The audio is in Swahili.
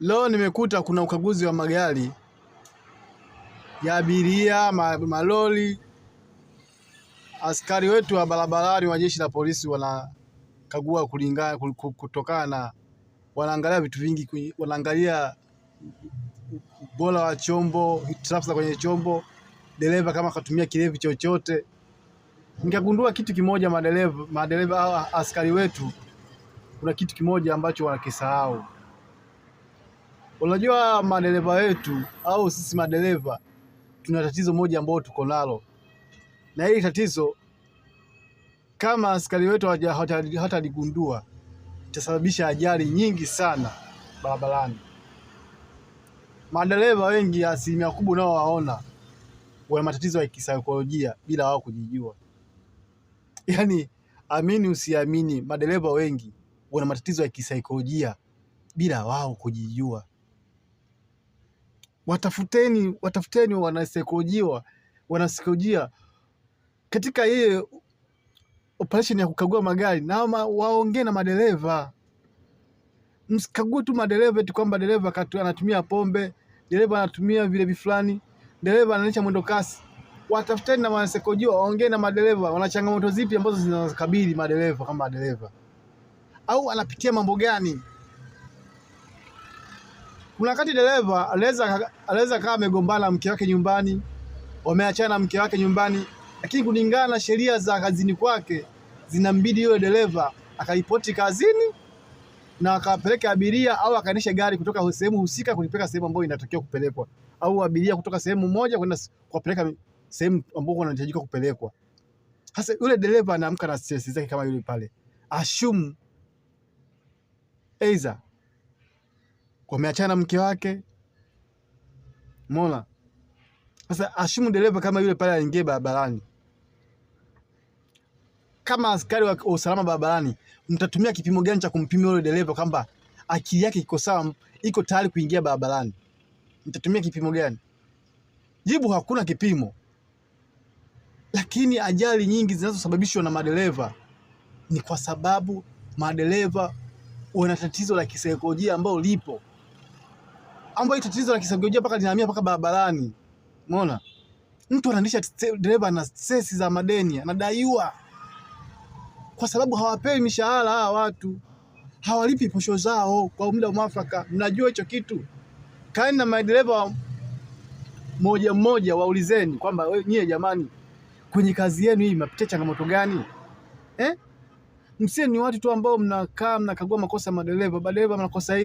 Leo nimekuta kuna ukaguzi wa magari ya abiria, malori. Askari wetu wa barabarani wa jeshi la polisi wanakagua kulingana kutokana na wanaangalia vitu vingi, wanaangalia ubora wa chombo, hitilafu za kwenye chombo, dereva kama akatumia kilevi chochote. Nikagundua kitu kimoja, madereva askari wetu kuna kitu kimoja ambacho wanakisahau. Unajua madereva wetu au sisi madereva tuna tatizo moja ambalo tuko nalo, na hili tatizo kama askari wetu hataligundua itasababisha ajali nyingi sana barabarani. Madereva wengi, asilimia kubwa unaowaona wana matatizo ya kisaikolojia bila wao kujijua. Yaani, amini usiamini, madereva wengi wana matatizo ya kisaikolojia bila wao kujijua. Watafuteni, watafuteni wanasaikolojia katika yeye operation ya kukagua magari na waongee na madereva. Msikague tu madereva eti kwamba dereva anatumia pombe, dereva anatumia vilevi fulani, dereva anaendesha mwendo kasi. Watafuteni na wanasaikolojia waongee na madereva, wana changamoto zipi ambazo zinawakabili madereva kama madereva, au anapitia mambo gani? Kuna wakati dereva anaweza kama amegombana mke wake nyumbani, wameachana na mke wake nyumbani, lakini kulingana na sheria za kazini kwake zinambidi yule dereva akaripoti kazini na akapeleka abiria au akaendesha gari kutoka sehemu husika kulipeleka sehemu ambayo inatakiwa kupelekwa, au abiria kutoka sehemu moja kwenda kuwapeleka sehemu ambayo wanahitajika kupelekwa. Sasa yule dereva anaamka na stress zake kama yule pale, ashumu aidha wameachana mke wake. Umeona? Sasa ashumu dereva kama yule pale aingie barabarani, kama askari wa usalama barabarani, mtatumia kipimo gani cha kumpima yule dereva kwamba akili yake iko sawa, iko tayari kuingia barabarani? Mtatumia kipimo gani? Jibu, hakuna kipimo. Lakini ajali nyingi zinazosababishwa na madereva ni kwa sababu madereva wana tatizo la kisaikolojia ambalo lipo, ambayo tatizo la kisaikolojia mpaka linahamia mpaka barabarani. Umeona? Mtu anaendesha, dereva ana stress za madeni, anadaiwa kwa sababu hawapewi mishahara hawa watu, hawalipi posho zao kwa muda mwafaka. Mnajua hicho kitu? Kaeni na madereva moja mmoja, waulizeni kwamba nyie jamani, kwenye kazi yenu hii mnapitia changamoto gani eh? Msie ni watu tu ambao mnakaa mnakagua makosa ya madereva, madereva mnakosa hii.